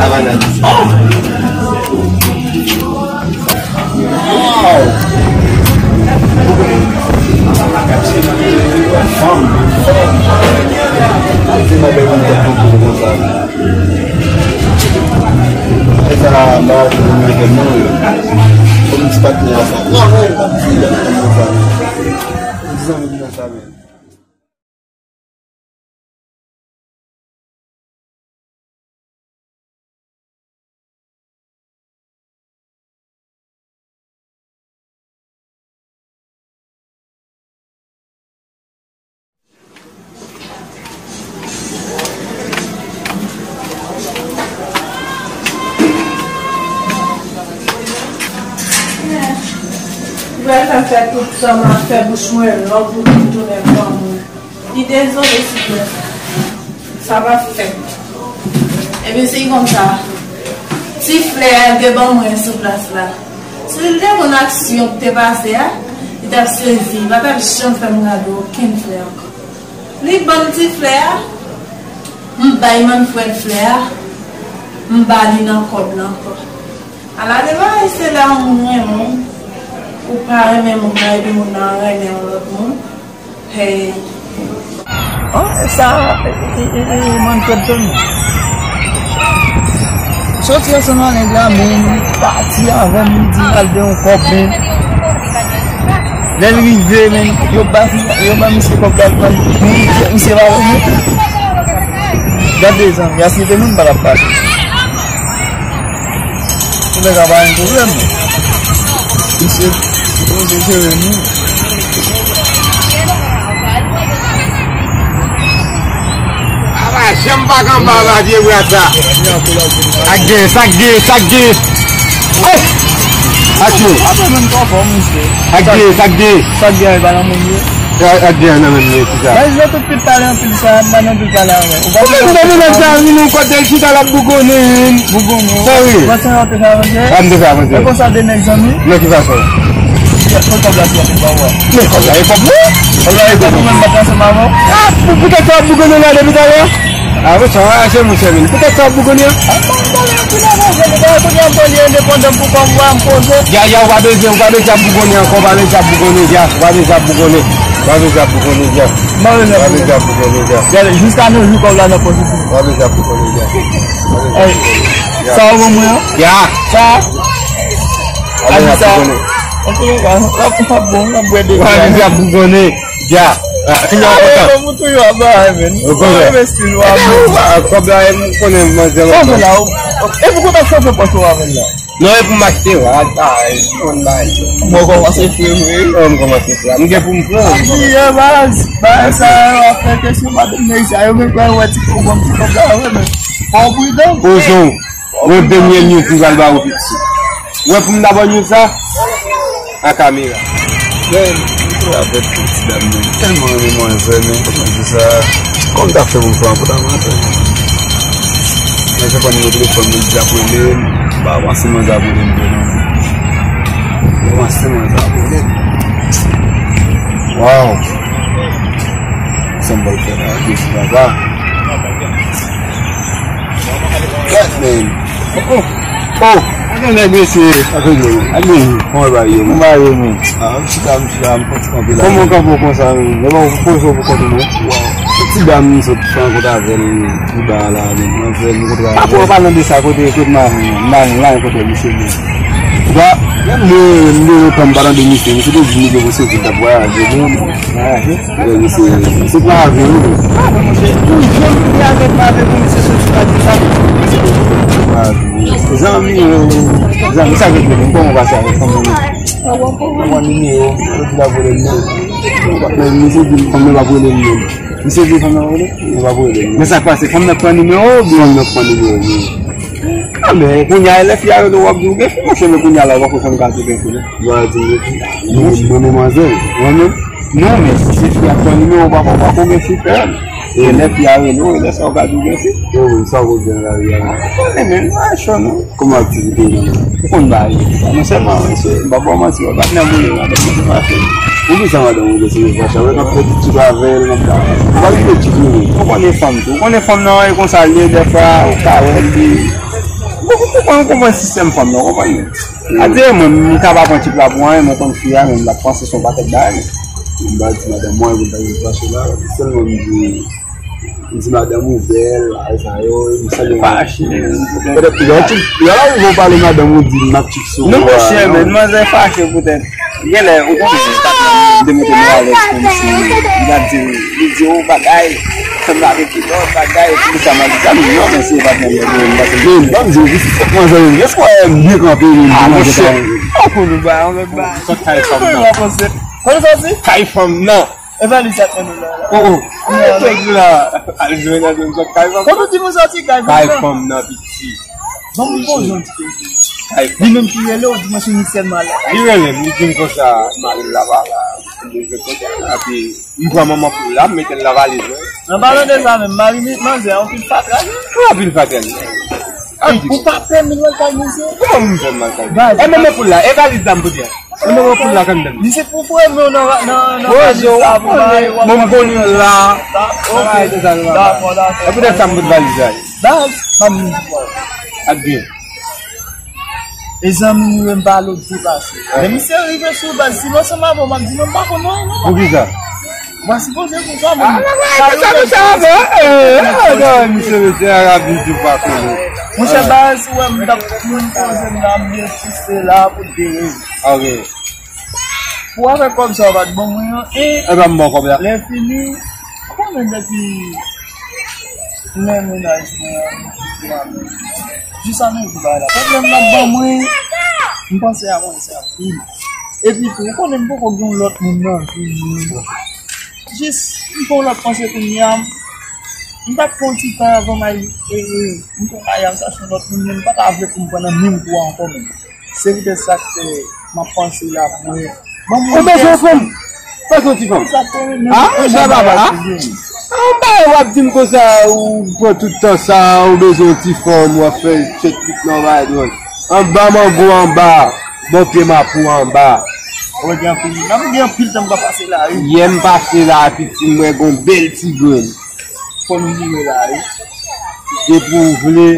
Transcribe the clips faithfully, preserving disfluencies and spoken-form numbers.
Abanan. Wow! Fanm. Se pa bèl moun konsa. E sa, m pa wè si moun yo fè non yo. Kòm ti patnè a sa. Non, non, e pa ti patnè a sa. Ti zanmi nan sa menm. Ou pral fè m fè tout tan m ap fè bouch mwen long pou m tounen granmoun. Li dezole, silvouplè. Sa p ap fèt. Ebyen, se konsa. Ti flè a te ban mwen sou plas la. Si l te konn aksyon k te pase a, li t ap sezi. Li pa t ap janm fè m gade okenn flè ankò. Li ban m ti flè a, m bay Manfred flè a, m ba li nan kòb la ankò. Ala de bagay, se lè yon moun renmen w, ou pa renmen moun nan, epi moun nan renmen yon lòt moun. Hey. Oh, e sa, e, e, e, e, Manfred Tony. Soti ansanm ak nèg la, men li pati avè m, li di l al de yon kòb, men lè l rive, men yo ba fi, yo ba misye kòb la, l pran, men misye pa renmen. Gade zanmi, a si te nou, m pa t ap pase. Ou nèg la pa gen pwoblèm. Misye, misye jere nou. Apa, janm pa kanpe anba vye bra sa. Sa k gen, sa k gen, sa k gen. Oh! Atyo. Apa menm konfò, misye. Sa k gen, sa k gen. Sa k gen, e pa nan moun yo. Sa k gen nan moun yo, ki sa? Guys, yo tout Pit pale anpil sa, m pa nan anpil pale avè w. Ou pa konn sa nèg sa vin yon kote l chita l ap bougonnen. Bougonnen. Sa wi. Ou panse yo te fè avanse? A, m te fè avanse. E konsa de nèg zanmi? Nan ki fason? Kote kòb la sou la pou ba w a? Men kòb la e kòb mwen. Kòb la e kòb mwen. Mwen pa ansanm avè w. A, pou, poutèt sa w ap bougonnen la depi talè? A, wi, sa w rache monchè men. Poutèt sa w ap bougonnen an? A, m pa ansanm avè w, m pa ansanm avè w, kounye a m pran li endepandan pou kòm mwen, m poze. Ya, ya, ou pa bezwen, ou pa bezwen ap bougonnen ankò, ou pa bezwen ap bougonnen, ya, ou pa bezwen ap bougonnen. Ou pa bezwen ap bougonnen, ya. Ou pa bezwen ap bougonnen, ya. Gade, jiska nou jou kòb la nan pòch ou. Ou pa bezwen ap bougonnen, ya. Ey, sa w ban mwen an? Ya. Sa? Ou pa bezwen ap bougonnen. Antouleka, l ap, l ap bon, l ap bwè de. Ou pa bezwen ap bougonnen, ya. Ah, kounya ou kontan? Ou toujou ap bay, men. Ou kontan? Ou mèsi, nou ap bon. Kòb la, m konnen manzè. Sa w fè la? E pou kontan sa w fè pòch ou avè l la? Non, e pou m achte rad, bagay, konn bagay. Bon, kòmanse fre vre. Oh, m kòmanse fre. M gen pou m pran. Sa ki ye, baz? Bagay sa yo ap fè kesyon, pa tout nèg sa yo menm kwè wè ti kòb, ti kòb la, wè, men fò w pridan. Poze w. Gon dènye news m pral ba ou, piti. Wè pou m dabò news sa? A kamera. Men, m te avèk ti dam nan. M tèlman renmen manzè, men kòman di sa? Kòman m ta fè pou m fè anpòtaman atè? Men se pran nimewo telefòn mwen, li di ap rele m. M pa panse manzè ap rele m vre non. M pa panse manzè ap rele m. Waw. Sa m pral fè la, Jezi papa. Gad, men. Oh, oh. Oh. Ann nèg mesye. Ake yo. Ake yo. Kòman ba yo, men? Kòman ba yo, men? Ah, m chita, m chita, m pati kanpe la. Kòman w kanpe w konsa, men? Lè w poze w pou kont ou, men. Waw. Ti dam m sot fè rankont avè l Kiba la, men. Mwen fè m kontre avè l. Apre w palan de sa, kote, kote marin, marin la, kote misye, men. Ba, menm mwen, m gen lontan m pa tande misye, misye te di m li gen pou soti, l t ap vwayaje, bon. Lè misye, se pa avè w. Toujou li avèk m avè pou misye soti pa di sa. Zanmi, zanmi, sa gen pwoblèm, kòman w pase avèk fanm nan? Mwen pran nimewo, yo di l ap rele m non. Men misye di m fanm nan p ap rele m non. Misye di fanm nan rele? Li p ap rele m non. Men sa k pase, fanm nan pran nimewo w oubyen? Fanm nan pran nimewo m wi. Ah, men kounye a, lè fi a rele w, w ap di w gen fi, monchè, men kounye a la, w pa konn fanm ka di w gen fi non. Yo a di m gen fi. Mwen, mwen, manzè, mwen menm. Non, men si se fi a pran nimewo papa w, pako gen fi frè m. Genlè fi a rele w, e lè sa w ka di w gen fi. Yo, wi, sa w konn gen nan lari a? Mwen konnen, men, nou a cho, non. Kòman aktivite yo nan? Ou konn bagay yo. Non, sèlman, mesye, m pa ba w manti, w ap nan boule, madanm mwen, se mache. Poukisa madanm ou deside fache avè w? N ap fè ti tchip avè l, n ap ta. Ou pa vin fè tchip, non. Ou konnen fanm tou. Ou konnen fanm nan, e konsa l ye, dèfwa, ou ka wè l, li. Ou konprann, ou konprann sistèm fanm nan, ou konprann? Adye, mwen, m ka pa pran tip la pou anyen, mwen konn fi a, men m pa panse se yon pakèt bagay. M pa di madanm mwen pou l ta vin fache la, sèlman m di, m di madanm ou bèl, bagay sa yo, m salye. Fache. Petèt, lè w tip, lè w rive w pale madanm ou di m ap tip sou ou. Non, monchè, men, manzè fache poutèt. Genlè, ou konnen, li pa t nan de mete nou alèz kòmsi, li t ap di, li di, o, bagay. Fè m lave kilòt, bagay, epi sa, m ap di, sa, men non, men se pa byen, men bon, m pa se. Men, ban m di w, wi, si fòk manzè yo, èske w wè m byen kanpe, men. Ah, monchè, fòk ou nou ba yon lòt ba. Sòt kay fanm nan. Kote sòti? Kay fanm nan. E pa li sa k mennen w la. Oh, oh. Nèg la, al jwenn nan sòt kay fanm. Kote w di m sòti kay fanm nan? Kay fanm nan, piti. Ban m poze yon ti kesyon. Kay fanm. Li menm ki rele w, di mwen se misye malad. Li rele m, li di m konsa, mari l la pa la. Li bezwen kote l, epi M pran manman poul la, m mete l nan valiz mwen. An palan de sa menm, mari mi-, manzè, anpil fatra li. Anpil fatra li. Anpil. Ou pa pè m al kay misye? Kòman m fè m al kay? Baz. E manman poul la, e valiz la m pote a. E manman poul la k anndan. Li se pou frè m nan, nan, nan valiz la, pou bagay w ap. Bon, m konnen la. Ok. Dakò, dakò. E poutèt sa m pote valiz la. Baz, pa m. Ak byen. E zanmi m yo, m pa lòt depase. Lè misye rive sou baz, si m ansanm avè w, m ap di non, m pa konn anyen, non. Poukisa? Ou pa sipoze konsa, men. Ah, non, non, sa yo sa, sa, sa, eh, eh, non, misye, misye, Arabi, di pa konnen. Monchè, baz, si w wè m t ap moun poze m la, m byen fise la pou de rezon. Ok. Pou afè kòb sa w pa t ban mwen an, e. E pa m ba w kòb la. Lè fini, ou konnen depi lè mennaj mwen an, jis a nou di bagay la. Pwoblèm nan ban mwen, m panse a manzè anpil. Epi tou, ou konnen m poko gen yon lòt moun nan vi m. Jis, m fè yon lòt panse kounye a, m pa t pran ti tan avan m al, e, e, m te maye avèk yon lòt moun, men m pa ta vle pou m pran nan menm kou a ankò menm. Se poutèt sa k fè m ap panse la pou mwen. Ou bezwen yon fanm? Fè yon ti fanm. Ah, monchè, papa, ah. Anba w ap di m konsa, ou pran tout tan sa, ou bezwen yon ti fanm, w ap fè tchèt pit nan bay dwòl. Anba mango anba, bò pye mapou anba. Ou gen anpil, n ap gen anpil tan m pa pase la, wi. Yè m pase la, piti, m wè gon bèl ti grenn. Fò nou vire la, wi. Depi w vle,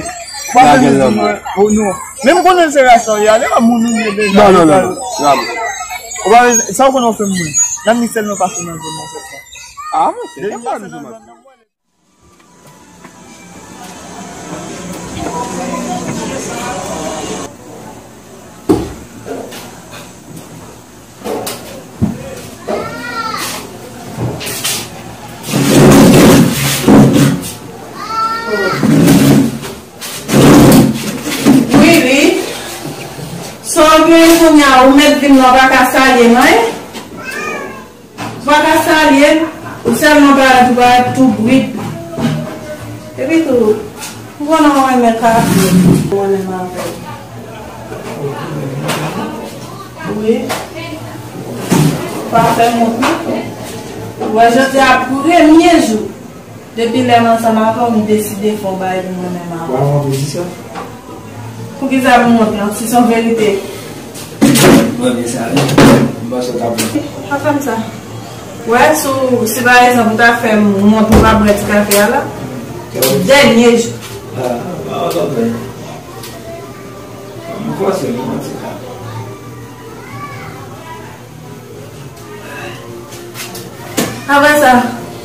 lage l nan men. Oh, non. Men m konnen se ras sa w ye, ale wè moun ou ye deja. Non, non, non, non. Ou pa, sa w konnen w fè m mwen. N ap ni sèlman pase nan zòn nan sèlman. Ah, monchè, se pa nou sèlman. Wi, wi. Sa w gen kounye a, ou mèt vin la, w pa ka salye m, en? Ou pa ka salye m, ou sèlman parèt, ou parèt tou brit. Epi tou, ou konnen mwen renmen kafe. Mwen menm avè w. Wi. Pa fè m wont non. Ou wè jodi a premye jou. Depi lè m ansanm avè w, m deside fè w bagay pou mwen menm avè w. Wa, w ap di sa? Poukisa pou m wont lan, si se yon verite? Mwen byen sa, wi. M panse w t ap wont. Pa fè m sa. Wè, si w, si pa egzanp, ou ta fè m wont, ou pa bwè ti kafe a la. Dènye jou. Ah, pa wont anpil. M fòse m wont ti kafe. Apre sa,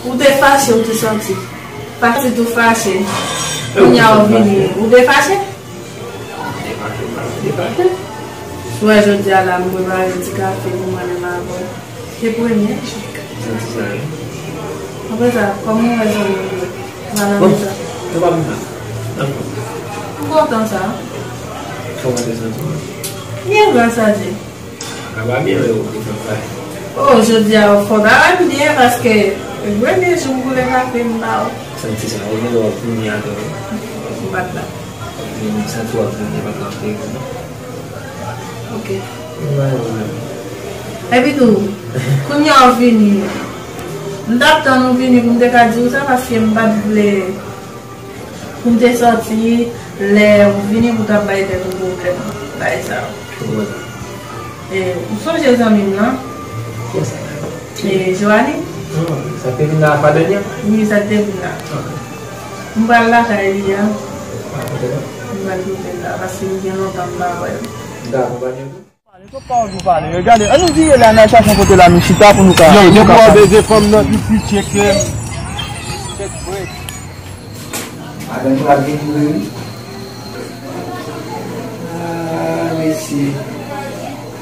ou te fache, ou te sòti. Pati tou fache. Kounye a ou vini, ou te fache? M te fache, m pa te fache. Ou wè jodi a la, m prepare ti kafe pou mwen menm avè w. Se premye jou. Santi sa, wi. Apre sa, kòman ou wè zanmi w yo? Ou pa nan mezon? Yo pa vin la. M kontan sa. Kòman te santi w? Byen, gras a Dye. Sa va byen, men ou te fè sa. Oh, jodi a, fò bagay m byen, paske premye jou m boule kafe m ba w. Santi sa, ou gen lè w ap vini atò. M pa t la. M santi w ap vini, pa t la, non. Ok. Epi tou, kounye a w vini, M t ap tann ou vini pou m te ka di w sa, paske m pa t vle pou m te sòti lè ou vini pou w t ap bay tèt ou pwoblèm bagay sa yo. E, ou sonje zanmi m nan? Kiyès sa? E, Joanie? Non, sa k te vin la a Fadenya? Wi, sa k te vin la. Ok. M pral lakay li a. Ah, ok. M pral kote l la, paske m gen lontan m pa wè l. Dakò, pa gen pwoblèm. Pale, se pa w ki pale. Gade, ann nou vire la, n al chache yon kote la, nou chita pou nou ka. Yo, depi w bezwen fanm nan, li pi tcheke. Madanm la vini, wi. Ah, mesye.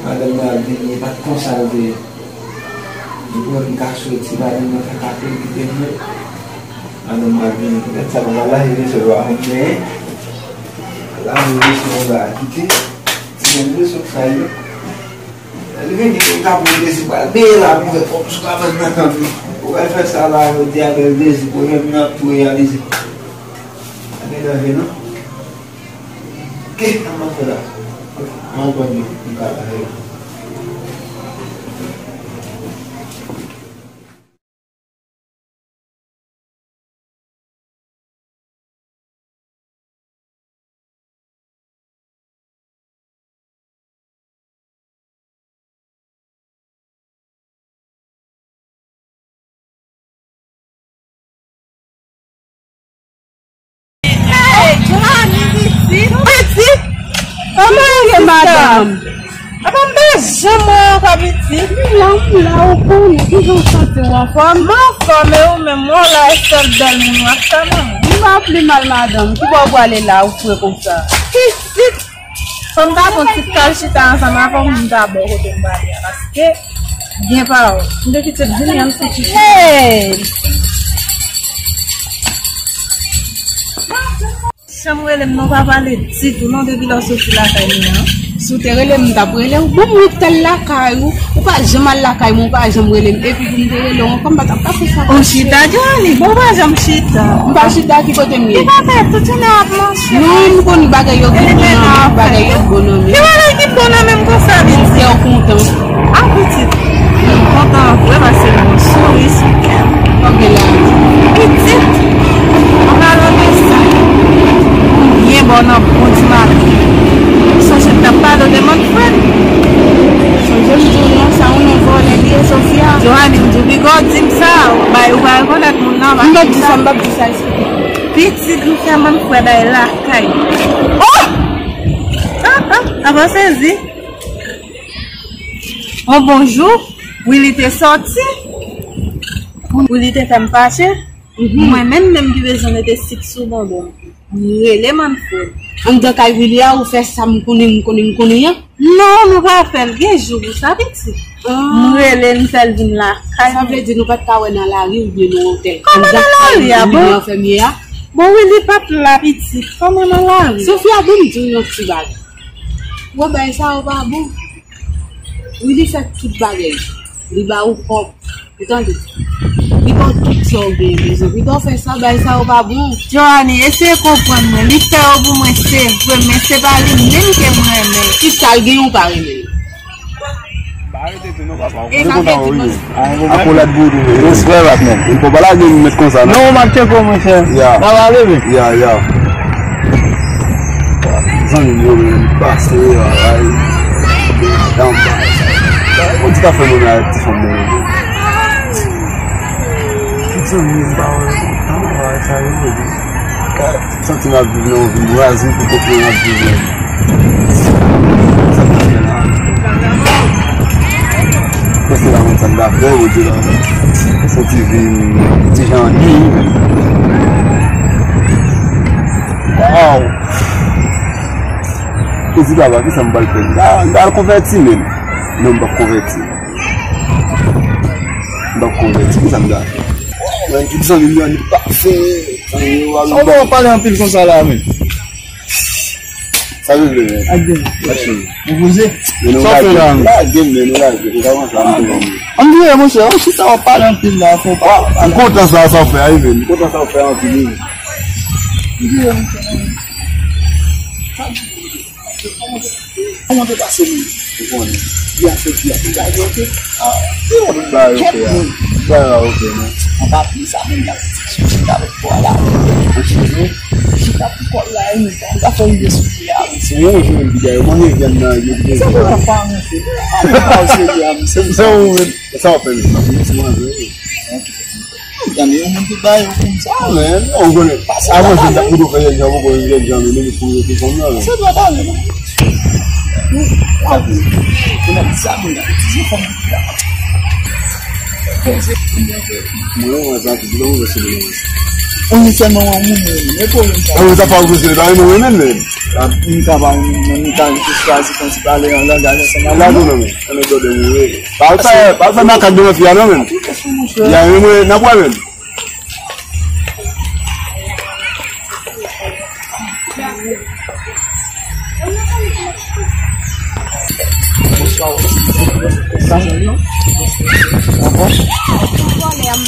Madanm la vini, e pa t konsa l te ye. Li pran m ka soti, madanm nan fè kafe, li kite m. Madanm la vini, poutèt sa, nou pa lage mesye yo a konn genyen. Lage mesye yo a kite. Ti jen mesye sa yo. Li vin di, "Ou ka pran plezi pral beye la pou fè kòb sou kabann nan tann li." Ou pral fè sa la, yo di a bèl dezi, pwoblèm nan ap tou reyalize. Pa gen danje, non. Ke, sa m ap fè la? M al pran dlo, m ka lave. Hey, Joanie, pitit. Pitit? Kòman w ye, madanm? Apa m pa janm wè w ankò, pitit? M la, m la, ou konnen, kijan w santi w, anfòm? M anfòm, e ou menm, w la, e sèl bèl moun w ap fè, manman. M pa pli mal, madanm. Ki bò w prale la, ou fre konsa? Pitit! Fò m ta pran ti kal chita ansanm avè w pou m ta ba w kote m prale a, paske byen pawòl. M te kite vini an ti chita. Hey! Janm rele m non, pa pale ditou non, depi lè w soti lakay mwen an. Si w te rele m, m t ap rele w. Bon, m ret tèl lakay ou. Ou pa janm al lakay mwen, ou pa janm rele m. Epi pou m te rele w ankò, m pa t ap ka fè sa. Ou chita, Joanie? Bon, ou pa janm chita. M pa chita, ki kote m ye? Ki bagay, tout jounen w ap mache? Non, m konn bagay yo ki bon nan men, bagay yo ki bon nan men. Ki bagay ki bon nan men m konsa, pitit? Kè w kontan. A, pitit. M kontan vre paske m gen yon souri sou kè m. Ok, la. Pitit. An palan de sa, m byen bon nan bon dimaten. Sonje m t ap pale w de Manfred. Sonje m di w non, sa yon non vòlè li ye, Sofia. Joanie, m di w piga w di m sa, ou bay, ou pa rekonèt moun nan, m p ap di sa, m p ap di sa, eksplike. Pitit, m fè Manfred bay lakay. Oh! Ah, ah, apa w sezi? On bonjou, Willy te sòti. Willy te fè m fache. Mhm. Mwen menm, menm ki bezwen mete sik sou bonbon. M rele Manfred. Anndan kay Willy a, ou fè sa m konnen, m konnen, m konnen an? Non, nou pa fè l. Gen jou pou sa, pitit. Ah. M rele l, m fè l vin lakay mwen. Sa vle di nou pa t ka wè nan lari oubyen nan otèl. Kòman nan lari a, bon? Anndan kay Willy a? Bon, Willy pa t la, pitit. Kòman nan lari? Sofia, bon, m di w yon ti bagay. Wè, bagay sa yo pa bon. Willy fè tout bagay. Li ba ou kòb. Ou tande? Li ba w tout sa w gen bezwen. Li ba w fè sa, bagay sa yo pa bon. Joanie, eseye konprann mwen. Li fè yo pou mwen, se vre, men se pa li menm ke m renmen. Kisa l gen ou pa renmen l? Akolad boudou. Respè, patnè. Ou pa lage m met konsa, non? Non, ou pa tcheke, monchè. Ya. Pa pale, men. Ya, ya. Zanmi m yo, men, pase, ay. Madanm, bay. Ou di ka fè moun avèk ti fanm mwen. Tout zanmi m pa wè kontan, bay, sa yo, di. Santi m ap viv nan yon vil mwazi pou kote m ap viv la. Sa k ap fè la? Mwen se la moun sa m ta fè, ou di la. Santi vi m ti jan annuiye. Waw! Ou di papa, kisa m pral fè? M ta, m ta al konvèti menm. Non, m p ap konvèti. M p ap konvèti, kisa m ta fè? Mwen, tout zanmi m yo, annik pase. Sa w bon, w pale anpil konsa la, men. Sa w vle, men? Ak de. Mache. Ou poze? Sa w fè la, men? Lage m, men, nou lage. Ou ka konsa, m te konn. Ann vire, monchè, ou chita, w ap pale anpil la, fò w pa. M kontan sa, sa w fè a, wi, men. M kontan sa w fè a anpil, wi. Ann vire, monchè. Kòman te pase, men? Ou konnen. Li a fè, li a fè, li a fè. Ah, se yon bagay, ok, kèt, men. Sa va, ok, non. An pa pli sa, men, y ap di sou chita avèk kò la. An chita? Chita pou kò la, e nou pa fè rive sou pye a. Se yon jou menm, piga, yo manje vyann nan, yo vle. Se pou sa pa manje. An pa serye, a, se pou sa. Sa ou menm. Sa w ap fè menm? Se manje, wi. Gade yon moun ki bay yo konsa. Ah, men, ou konnen. Avan, se ta pou fè jèn jan, pou jèn jan, men, pou yo te fanm nan, men. Se dwa pale, non. Ou konnen sa, men, ti fanm. Mwen, mwen, sa, tout moun, mwen, se mwen. Ou ni sèlman yon moun, men, men, pwoblèm sa. Mwen, sa pa ou, se pa yon moun, men, men. M ka pa, m ka chwazi konsi pale yon langaj ansanm avè l. La, non, non, men. Ann gade, wi. Pa al fè, pa al fè makak devan fi a non, menm. Ya, menm, wi, n ap wè menm.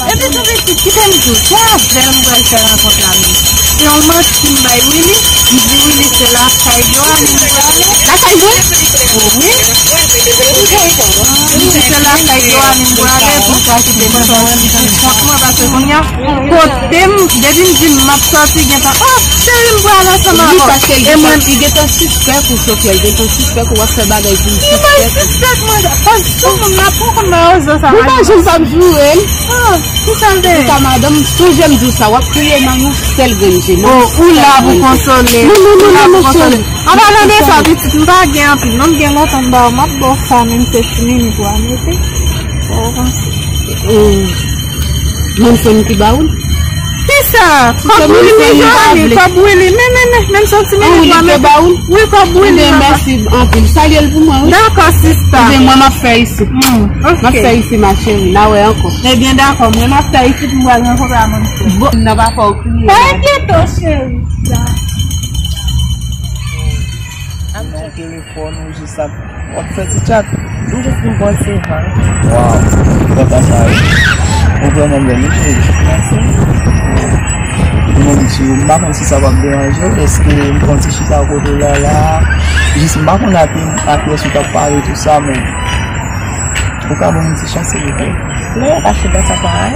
Epi tou pitit, kite m di w, se avè l m pral fè rankont la menm. Se yon manti m bay Willy, m di Willy se lakay Joanie m prale. Lakay Joanie? Wi. M di se lakay Joanie m prale pou m ka kite m sòti kont mwen, paske kounye a, kote m, depi m di m ap sòti, gentan, oh, cheri, m pral ansanm avè w. Wi, paske li gentan, li gentan sispèk ou, Sofia, li gentan sispèk ou, w ap fè bagay pou li sispèk ou. Li bay sispèk mwen, paske tout moun la poko nan rezo sa. Ou pa jwenn sa m joure l. Ah, kisa l te ye? Antouka, madanm, sonje m di w sa, w ap kriye nan yon sèl grenn je. Oh, ou la pou konsole. Non, non, non, non, non, cheri. An palan de sa, pitit, m pa gen anpil, non, m gen lontan m ba w, m ap ba w sa, menm se ti minit w a mete. Sa w panse? Menm fanm ki ba w l? Kisa? Kòb Willy, Joanie, kòb Willy. Men, men, men, menm se yon ti minit w a mete. Wi, kòb Willy, mama. Mèsi anpil. Salye l pou mwen, wi. Dakò, sista. Ebyen, mwen, m ap fè isit. M ap fè isit, ma chérie. N a wè ankò. Ebyen, dakò. Mwen, m ap fè isit, m pral rankontre a moun. Bon, nan pa fè w kriye. Pa enkyete w, cheri. Nan telefòn ou jis ap, w ap fè ti chat. M jis vin pran ti van. Waw, papa cheri. Ou vrèman bèl, wi, cheri. Mèsi. Mwen di, m pa konn si sa p ap deranje w, èske m pran ti chita kote w la la? Jis m pa konn a ki, a kiyès ou t ap pale tou sa, men ou ka ban m ti chans, silvouplè? Non, pa chita sa pa a.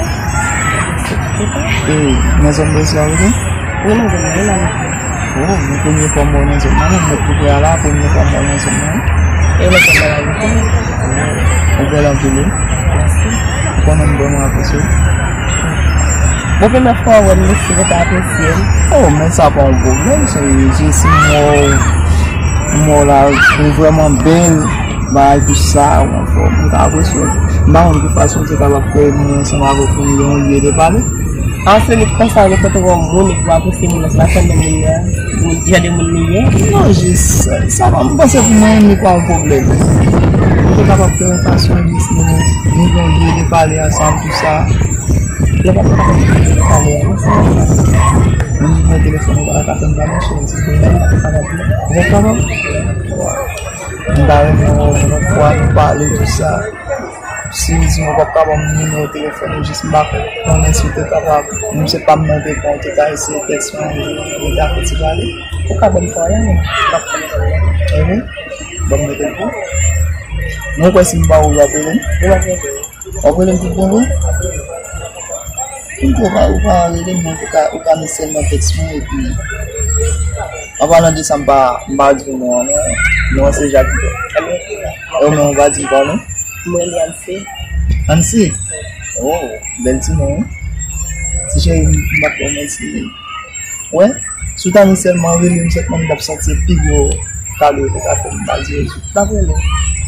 E, nan zòn Brezil la, wi? Wi, nan zòn nan, wi, nan zòn. Oh, men premye fwa m wè w nan zòn nan, menm mèt pou prè a la, premye fwa m wè w nan zòn nan. E mwen konn bagay yo. Ou bèl anpil, wi. Mèsi. Ou konnen m vrèman apresye w. Bon, premye fwa w wè m, mèsi, mwen te apresye l. Oh, men sa pa yon pwoblèm, se jis m wè w, m wè w la, ou vrèman bèl, bagay tou sa, ou anfòm, m ka apresye w. M pa konn ki fason w te kapab fè moun ansanm avè w pou nou gen yon lye de pale. An se li konsa, ou te kontre yon moun, ou apresye moun nan, se pa sèlman moun nan, moun, jan de moun li ye. Non, jis, sa pa, m panse pou mwen, li pa yon pwoblèm. Ou te kapab fè yon fason, jis nou, nou gen yon lye de pale ansanm, tou sa. Yo pa kapab fè pale ansanm. Menm nimewo telefòn ou pa ka fè m pale, cheri, si te mwen, ou pa kapab. Ou pa kapab? M ta renmen wè w yon lòt fwa, nou pale, tou sa. Si w di m ou p ap ka ban m nimewo telefòn ou, jis m pa konnen si w te kapab, m se pa m nan te pran, ou te ka eseye tèks mwen, ou te ka fè ti pale. Ou ka ban m kò a, men m p ap pran kò a. Ehe. Ban m mete l pou ou. Men ou kwè si m ba ou, w ap rele m? Ou ap rele m? W ap rele m tout bon vre? M kwè pa, ou pa rele m, men ou ka, ou ka sèlman tèks mwen, epi, an palan de sa, m pa, m pa di w non an, non. Non an se Jakito. E ou menm, ou pa di m pa non? Mwen, li Anse. Anse? Oh, bèl ti non, wi. Ti cheri, m, m pa t wè w, mèsi. Wè, si w ta vin sèlman rele m sèlman, m t ap santi pi gwo kado w te ka fè m, m pa di w. M ap rele w.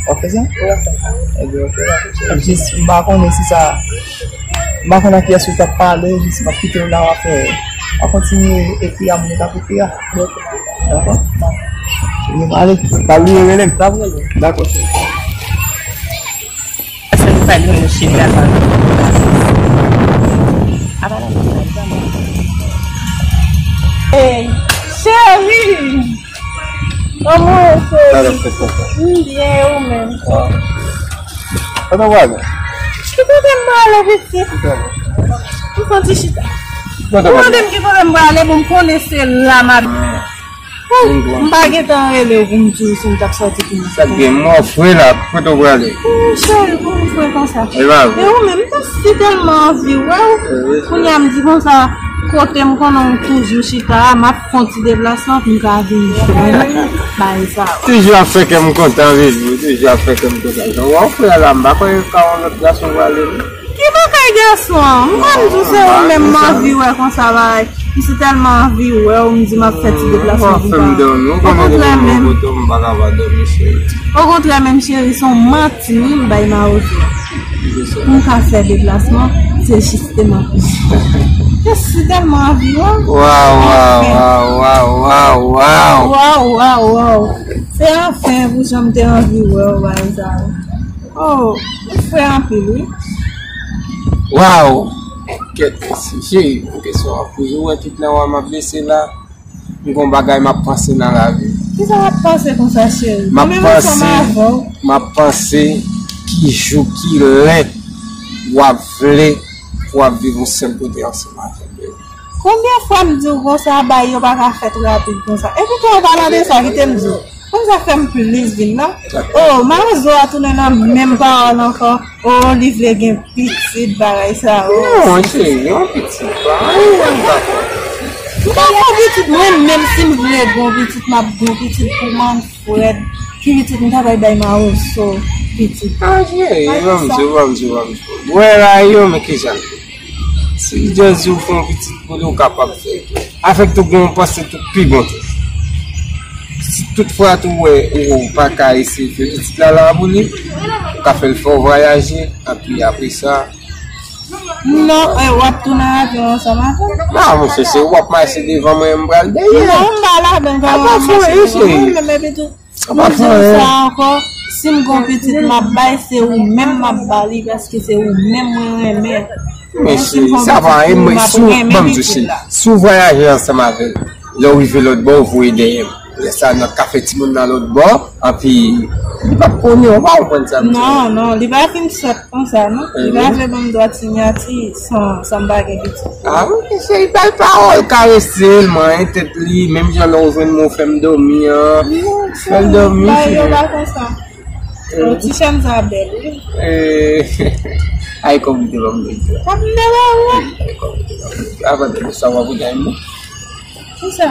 W ap fè sa? Wi, w ap fè sa. Ebyen, ok, dakò, cheri. Jis, m pa konnen si sa, m pa konnen ak kiyès ou t ap pale, jis m ap kite w la, w ap fè, w ap kontinye ekri a moun ou t ap ekri a. Ok. Dakò? Wi, ale, pa bliye rele m. M ap rele w. Dakò, cheri. Paske nou pa di nou cheri a pa. Apa nan sa. Hey, cheri! Kòman w ye, cheri? Sa w ap fè konsa? M byen, e ou menm? Ah. Kote w prale? Ki kote m prale, pitit? Ki kote? M santi chita. Ou mande m ki kote m prale, bon, m konnen se la m ap. M pa gentan rele w pou m di w si m t ap sòti pou m. Sa k gen mò fre la, kote w prale? Cheri, pou m fre konsa. E ou menm, m ta si tèlman anvi wè w. Kounye a m di konsa, kote m konnen w toujou chita a, m ap fè yon ti deplasman pou m ka vin jwenn bagay sa yo. Toujou ap fè kè m kontan, baby, toujou ap fè kè m kontan. Jan w wè w fre a la, m pa kwè ka yon lòt gason prale non. Ki bagay gason an? M konn di w se ou menm m anvi wè konsa bagay. M si tèlman anvi wè w, m di m ap fè ti deplasman pou m pa. Okontrè menm. Okontrè menm cheri, se yon manti wi m bay mawozo a. Pou m ka fè deplasman, se jisteman pou sa. Jes si tèlman anvi wè w. Waw, waw, waw, waw, waw, waw. Waw, waw, waw. Se anfen pou jan m te anvi wè w bagay sa yo. Oh, ou fre anpil wi. Waw! Kèt, cheri, pou kesyon an poze, ou wè tout nan wa m ap bese la. M gon bagay m ap panse nan lavi. Kisa w ap panse konsa, cheri? M ap panse, m ap panse ki jou, ki lè w ap vle pou w ap viv yon sèl kote ansanm avè m, baby. Konbyen fwa m di w konsa, bagay yo pa ka fèt rapid konsa? Epi tou an palan de sa, kite m di w. Konn sa k fè m plis vin la? Oh, mawozo a tounen nan menm pawòl ankò. Oh, li vle gen pitit, bagay sa yo. Non, cheri, yon pitit pa anyen, m pa fè. M pa fè pitit, mwen menm si m vle gen pitit, m ap gen pitit pou Manfred. Ki pitit m ta bay bay mawozo pitit? Ah, cheri, ban m di w, ban m di w, ban m di w. Wè la yo, men kijan. Si Djèz di w fè yon pitit pou li, ou kapab fè l tou. Avèk tou gen yon panse tou pi bon tou. Si tout fwa tou wè ou pa ka eseye fè pitit la la pou li, ou ka fè l fè w vwayaje, anpi apre sa. Non, w ap tou nan avyon ansanm avè l. Non, monchè, se ou ap mache devan mwen, m pral dèyè. Non, m pa ladan, kòman m ap mache devan mwen menm epi tou. Mwen di w sa ankò, si m gon pitit m ap bay, se ou menm m ap ba li, paske se ou menm mwen renmen. Men cheri, sa pa anyen, mwen si w, ban m di w cheri, si w vwayaje ansanm avè l, lè w rive lòt bò, ou voye dèyè m. Lè sa a, n ap ka fè timoun nan lòt bò, anpi li p ap konnen, ou pa konprann sa m di w. Non, non, li pa fin sòt konsa, non. Li pa vle ban m dwa sinyati san, san m pa gen pitit. Ah wi, cheri, bay pawòl, karese l, manyen tèt li, menm jan lè w jwenn mwen, w fè m dòmi an. Fè l dòmi, cheri. Bagay yo pa konsa. Oh, ti chèn sa bèl, wi. Eh, ay, kòm te ban m dòmi. Kòm te ban m. Ay, kòm te ban m. Avan de sa, w ap gade mwen. Kisa?